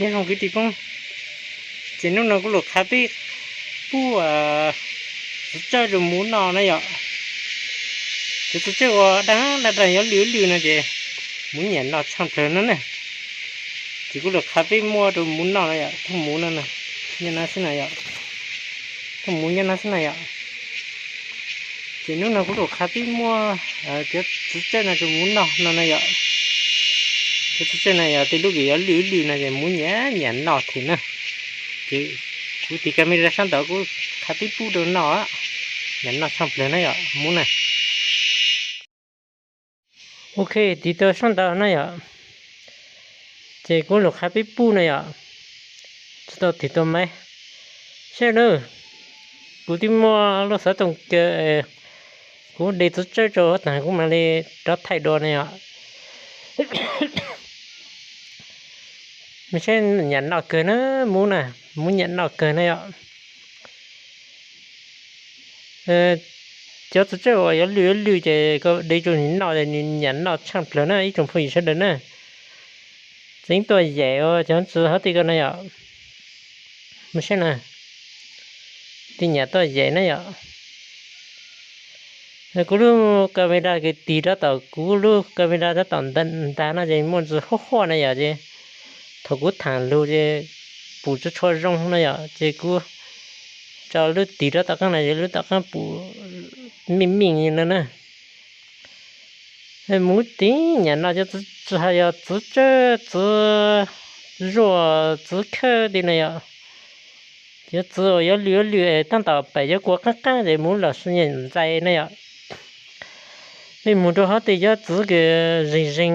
Nyob zoo kwv tij Koob, ces hnub no kuv los qha peb pub txiv tsawb rau muv noj na yom. Cov txiv tsawb uas daj daj daj yuav lwj lwj no ces muv nyiam noj tshaj plaws no na. Ces kuv los qha peb muab rau muv noj no yom, thooj muv no, nyob no xwb na yom. Thooj muv nyob no xwb na yom. Ces hnub no kuv los qha peb muab cov txiv tsawb no rau muv noj no na yom. Cov txiv tsawb no yog tej lub kws yuav lwj lwj no ces muv nyiam nyiam noj thiab na. Ces kuv tiv camera sab ntawd kuv qha peb pub rau noj, nyiam noj tshaj plaws na yom muv na. Ok, tiv tau sab ntawd na yom. Ces kuv los qha peb pub na yom. Tsis tau tiv tau maiv. Saib na, kuv twb muaj lub xov tooj kaw, kuv de txiv tsawb rau tag kuv mam li rov thaij dua na yom. Saib nyiam noj kawg na, muv na, muv nyiam noj kawg na yom. Cov txiv tsawb uas yuav lwj yuav lwj ces koj de rau nws noj ces nws nyiam noj tshaj plaws na ib tsoom phooj ywg sawv daws na. Tseev tuaj yaim ua cov ntsis hov tej ko na yom. Mus saib na, tej nyiam tuaj yaim na yom. Kuv lub camera kws tig rov tom kuv lub camera rov tom ntag no ces muaj ntsis huaj huaj na yom, ces thaum kuv tham lus ces pum tsis tshua zoo na yom, ces kuv tso lub tig rov tom qab no ces lub tom qab pum mij mij no na. Muv tib nyiam noj cov txiv, tsis hais yog txiv tsawb, txiv zuaj, txiv khawb tej no yom. Cov txiv uas yuav lwj yuav lwj tab tom pem cov kua qaab qaab ces muv los sis nyiam ntxais na yom. Mej mus rau hov tej cov txiv kws zeeg zeeg,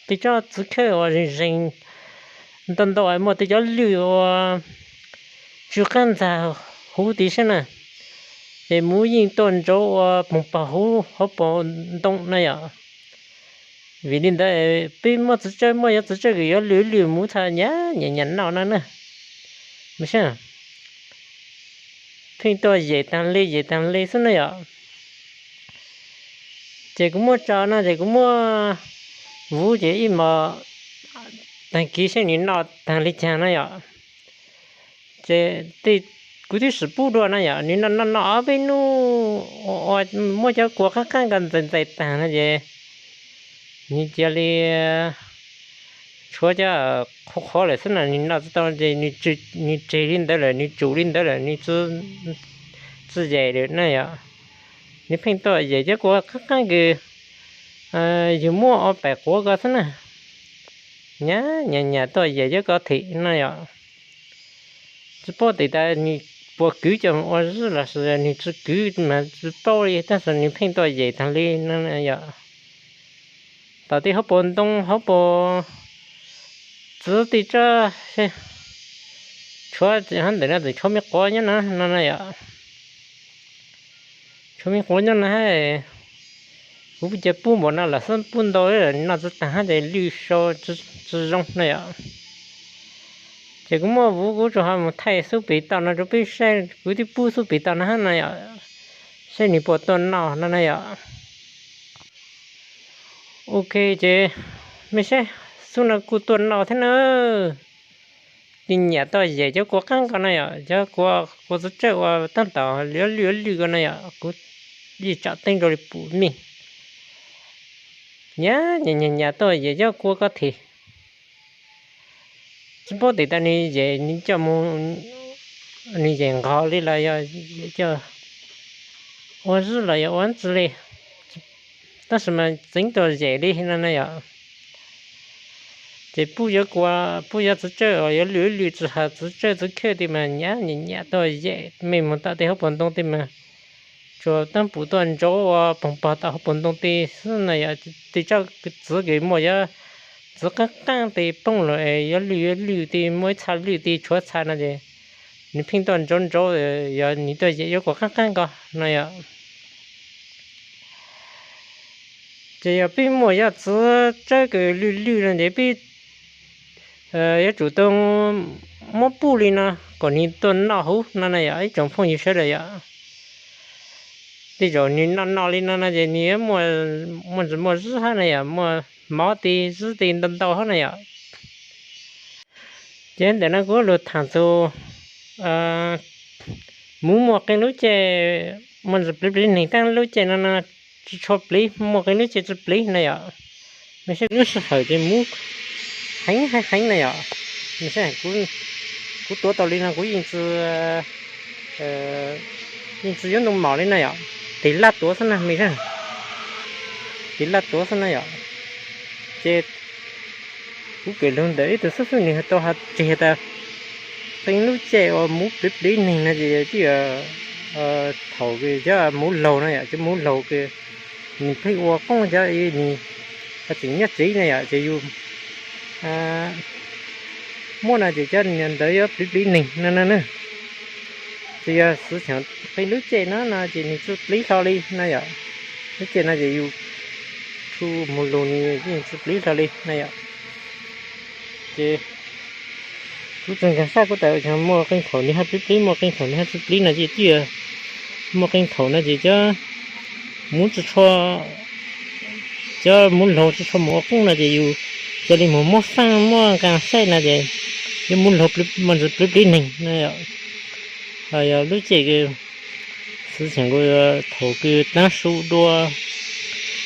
tej tsob txiv khawb uas zeeg zeeg ntau ntau, muaj tej cov lwj ua tsw qab ntxag huv tid saib na, ces muv yeej tuaj ntsauv ua poog pog huv hauv paus ntoo na yom. Vim li ntawd peb muab txiv tsawb, muab cov txiv tsawb kws yuav lwj lwj muv txhaj nyiam nyiam noj no na. Mus saib, pheej tuaj yaim taag le yaim taag le xwb na yom. Ces kuv muab tso no ces kuv muab vuv ces ib mos taag kiv saib nws noj taag le caag na yom. Ces kuv twb sim pub dua na yom, nws noj noj noj ob peb nub, muab cov kua qaab qaab ko ntxais ntxais taag no ces nws cia li tshuav cov qhuav qhuav lawm xwb na, nws noj tsis tau ces nws tseg li ntawd lawm, nws tsum li ntawd lawm, nws tsis yaim lawm na yom. Nws pheej tuaj yaim cov kua qaab qaab kws yug muab ua paim quav ko xwb na. Nyam nyam nyam tuaj yaim cov ko them no yom. Tsis paub tes tas nws puas kwv coj mus ua zib los sis nws tsis kwv mas tsis paub li, tab sis nws pheej tuaj yaim taag li no yom. Tom tej hauv paus ntoo hauv paus txiv tej tsob, tshuav hov ntawm no tseem tshuav me quav nyob no no yom. Tshuav me quav nyob no hab, kuv cia pub npaum no los xwb, pub ntau noj tsis taag hab ces lwj sau tsis zoo no yom. Ces kuv muaj vuv kuv tsuas ho mus thaij xub pem toj no rau peb saib, kuv twb pub xub pem toj no hab no yom, saib nws puas tuaj noj no na yom. Ok, ces mej saib, xub no kuj tuaj noj thiab na. Tej nyiam tuaj yaim cov kua qaab ko no yom, cov kua txiv tsawb uas tab tom yuav lwj yuav lwj ko no yom, kuv yeej tsam teeb rau li pum mej. Nyam nyam nyam nyam tuaj yaim cov kua ko them. Tsis paub tes tas nws yaim, nws coj mus, nws yaim nqos li los yog coj ua zib los yog ua tsi li, tab sis mas tseev tuaj yaim li no na yom. Ces pub yuav kua, pub yuav txiv tsawb uas yuav lwj lwj tsis has txiv tsawb txiv khawb tej mas nyam nyam nyam tuaj yaim, mej mus tom tej hauv paus ntoo tej mas tsuas taab pum tuaj ntsauv ua poog pog tom hauv paus ntoo tej xwb na yom. Tej tsob txiv kws muaj yuav txiv qaab qaab tej poob los yuav lwj yuav lwj tej muaj ib txha lwj tej tshuav txha no ces nws pheej tuaj ntsauv ntsauv, yog nws tuaj yaim yuav kua qaab qaab ko no yom. Ces yog peb muaj yuav txiv tsawb kws lwj lwj no ces peb yuav tsum tau muab pub li no kom nws tuaj noj huv no na yom ib tsoom phooj ywg sawv daws yom. Tej zaum nws noj noj li no no ces nws yuav muaj ntsis muaj zib hab na yom, muaj mov tej zib tej ntau ntau hab na yom. Ces ntawm no kuv lug tham txug muv muaj qee lub ceg, muaj ntsis pliv pliv neeg, tej lub ceg no no tsi tshua pliv, muaj qee lub ceg tsi pliv na yom. Mej saib lub sij hawm ces muv heev heev heev na yom. Mej saib, kuv tuav tau li no kuv yeej tsi, yeej tsi yuav ntu mom li na yom. Tig laj tuav xwb na mej saib, tig laj tuav xwb na yom. Ces kuv kawm lug ntawm ib tug xib fwb, nwg tau has tseg tas qee lub ceg uas muv pliv pliv neeg no ces tib yog thaum kws cov muv laug na yom, cov muv laug kws nwg pheej ua qoob cov, nwg tseem nyob tsev na yom, ces yus muab no ces cov ntawd yuav pliv pliv neeg no na. Ces yog xwv xeem qee lub ceg no no ces nwg tsi pliv hlo li na yom. Lub ceg no ces yus txhua moog lug nwg yeej tsi pliv hlo li na yom. Ces kuv tsi nkaag sab kuv tas muaj qee thaum nwg ho pliv pliv, muaj qee thaum nwg ho tsi pliv no ces tib yog muaj qee thaum no ces cov muv tsi tshua, cov muv laug tsi tshua moog ua qoob no ces yus ca le moog muab faaj muab nqaa saib no ces cov muv laug muaj ntsis pliv pliv neeg na yom. Ho yog lub ceg xwv xeem kuv thaum kws taab su dua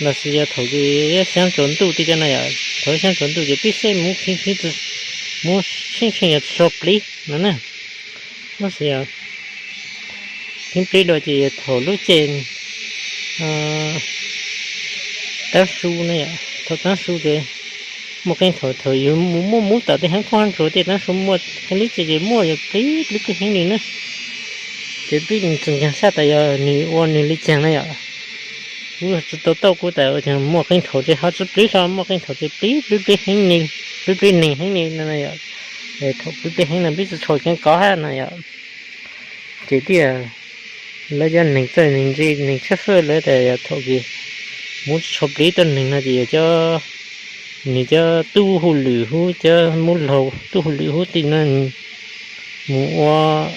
lossis yog thaum kws xyaab tsaus ntuj tej cov no yom, thaum xyaab tsaus ntuj ces peb saib muv kheev kheev, muv tsheej tsheej yog tsi tshua pliv no na. Lossis yog kheev pliv dua ces yog thaum lub ceg taab su na yom, thaum taab su ces muaj qee thaum thaum yus muaj muv tom tej haav koob haav ntsuag tej taab su muaj qee lub ceg ces muaj yog pliv pliv pliv heev li na. Ces peb tsi nkaag sab tas yog nwg ua nwg li caag na yom. Kuv tsi tau taub kuv tas muaj qee thaum ces ho tsi pliv hlo, muaj qee thaum ces pliv pliv pliv heev li, pliv pliv neeg heev li no yom. Thaum pliv pliv heev no peb tsi tshua kov hab no yom. Ces tib yog lawv cov neeg txawj neeg ntse neeg tshab fwj lawv tas yog thaum kws muv tsi tshua pliv tuab neeg no ces yog cov, nwg cov tub hu lwm hub, cov muv laug tub hu lwm hub tej no mus ua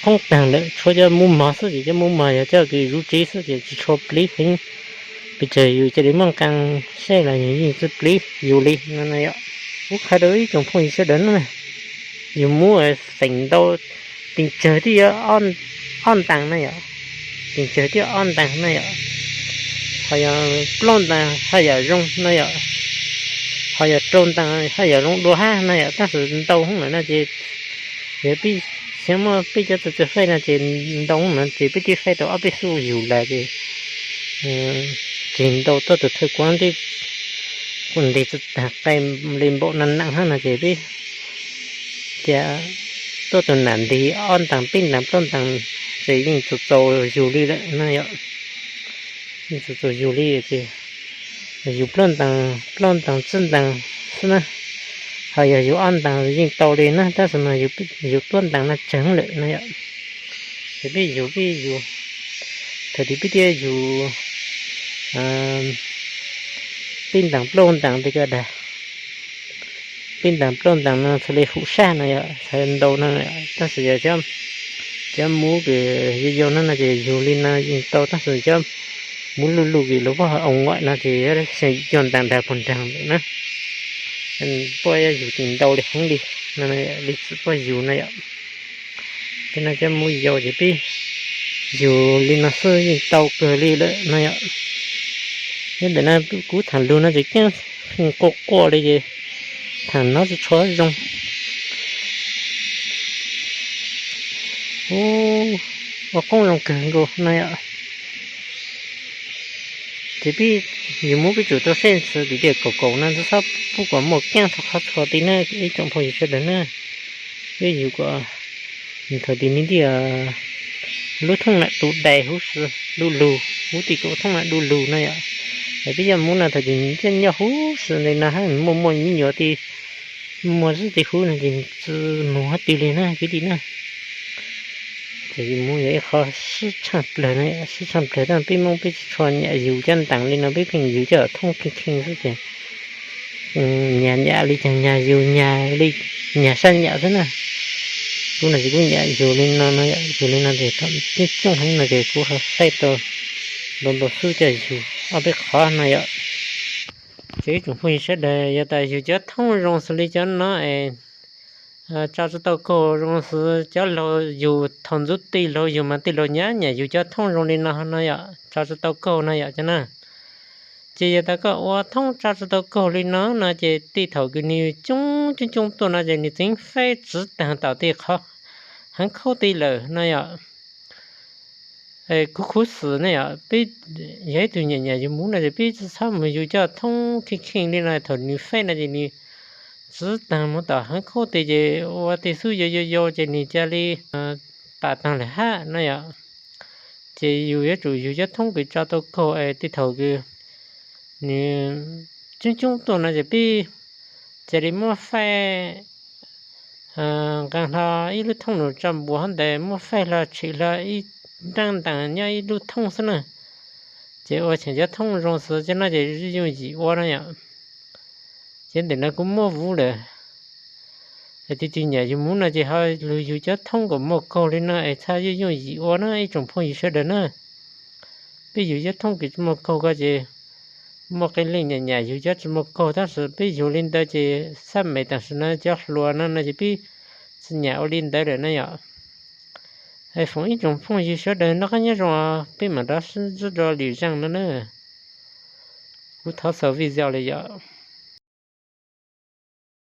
qoob taag lawm, tshuav cov muv mog xwb ces cov muv mog yog cov kws zuv tsev xwb ces tsi tshua pliv heev. Pes tsawg yus ca le muaj nqaa saib los yus yeej tsi pliv yus li no na yom. Kuv qha rau ib tsoom phooj ywg sawv daws na, yus muv feem ntau, teem tsawg twb yuav ob ntaag na yom, teem tsawg twb yuav ob ntaag na yom. Ho yog plaub ntaag haj yam zoo na yom, ho yog rau ntaag haj yam zoo dua hab na yom, tab sis ntau hoob lawm no ces yog peb xyov muaj peb cov txawj txawj faib no ces ntau hoob no ces peb twb faib tau ob peb xub yus lawm ces tseg ntau tuab tug thawj kuav ntej kuj ntes tsi taag qai li npaum no na hab no ces peb ca tuab tug nam ntes ob ntaag peb ntaag plaub ntaag ces yeej txaus txaus yus li lawm na yom. Yeej txaus txaus yus li ces yus plaub ntaag plaub ntaag tsib ntaag xwb na, ho yog yus ob ntaag yeej tau li na, tab sis mas yus tuab ntaag no tsawg lawm na yom. Ces peb yus peb yus, thaum twg peb thiaj yus peb ntaag plaub ntaag tej ko dag, peb ntaag plaub ntaag no txhaj le hum sab no yom, txhaj ntau no, tab sis yog cov muv kws yau yau no no ces yus li no yeej tau, tab sis cov muv luj luj kws lawv puab hu ua nguaim no ces xyoo cua ntaag dag puag nraag lawm na. Puab yug tseem ntau li heev li no, li txim puab yug no yom. Ces no cov muv yau ces peb yug li no xwb yeej tau kawg li lawm no yom. Nyob ntawm no kuv thaam lug no ces keeb quaj quaj li ces thaam no tsis tshua zoo. Ua qoob zoo kawg nkaus no yom. Ces peb yug muv peb tsum tau saib ntxhw tim tiaj kaum kaum no ntxhw xob pub kom muaj keeb txhua qhov txhua ti na ib tsoom phooj ywg sawv daws na. Peb yug kom thaum tim ne tiaj lub thoob nam du dais huv si du lug, huv tim kaum thoob nam du lug no yom. Es peb yog muv no thaum tim ne tiaj nyob huv si li no hab muaj muaj me nyuam ti muaj zib ti huv no ces tsis mus hab twg li na kwv tij na. Ces yug muv yog ib qho sib tshaaj plawg no, sib tshaaj plawg tab peb Moob peb tsis tshua nyam yug cov ntaag li no, peb pheej yug cov thoob kheej kheej xwb ces nyag nyam li caag nyag yug nyag li nyag sab nyam xwb na. Kuv no ces kuv nyam yug li no no, yug li no ces thaum tib tsooj heev no ces kuv ho saib tau ntau ntau xwb cov yug ob peb qhov no yom. Ces ib tsoom phooj ywg sawv daws yog tas yug cov thoob zoo xws li cov no es tso tsis tau kaug zoo xwb. Cov laug yug thaum ntxub tij laug yug mas tij laug nyam nyam yug cov thoob zoo li no no yom, tso tsis tau kaug no yom cov na. Ces yog tas koj ua thoob tso tsis tau kaug li no no ces tej thaum kws nws coob coob coob tuaj no ces nws txeev faib tsiv taag tom tej qhov heev khaub tej lawm no yom. Kuv khuv xim ne yom, peb yog ib tug nyam nyam yug muv no ces peb tsis txhob mus yug cov thoob kheej kheej li no, thaum nws faib no ces nws tsiv taag mus tom heev khaub tej ces ua tej xub yau yau yau ces nws ca li pam taag lawm hab no yom. Ces yus yuav tsum yug cov thoob kws tso tau kaug es tej thaum kws nws coob coob tuaj no ces peb ca li muab faib nqaa hlo ib lub thoob nws tso npuas hov ntawd, muab faib hlo tshim hlo ib nraab ntaas nyob ib lub thoob xwb na. Ces ua cheem cov thoob zoo xwb cov no ces yooj yim ua no yom. Ces ntawm no kuv muab vuv lawm. Tig tig nyam yug muv no ces ho lug yug cov thoob kom muaj kaug li no es txhaj yooj yooj yim ua na ib tsoom phooj ywg sawv daws na. Peb yug cov thoob kws tsis muaj kaug ko ces muaj qee leej nyam nyam yug cov tsis muaj kaug tab sis peb yug li ntawd ces xab meem tam sim no cov hluas no no ces peb tsis nyam ua li ntawd lawm na yom. Foom ib tsoom phooj ywg sawv daws noj qab nyob zoo, peb mam rov sib ntsib rau lwm zaaj no na. Kuv thov xaus video li yom.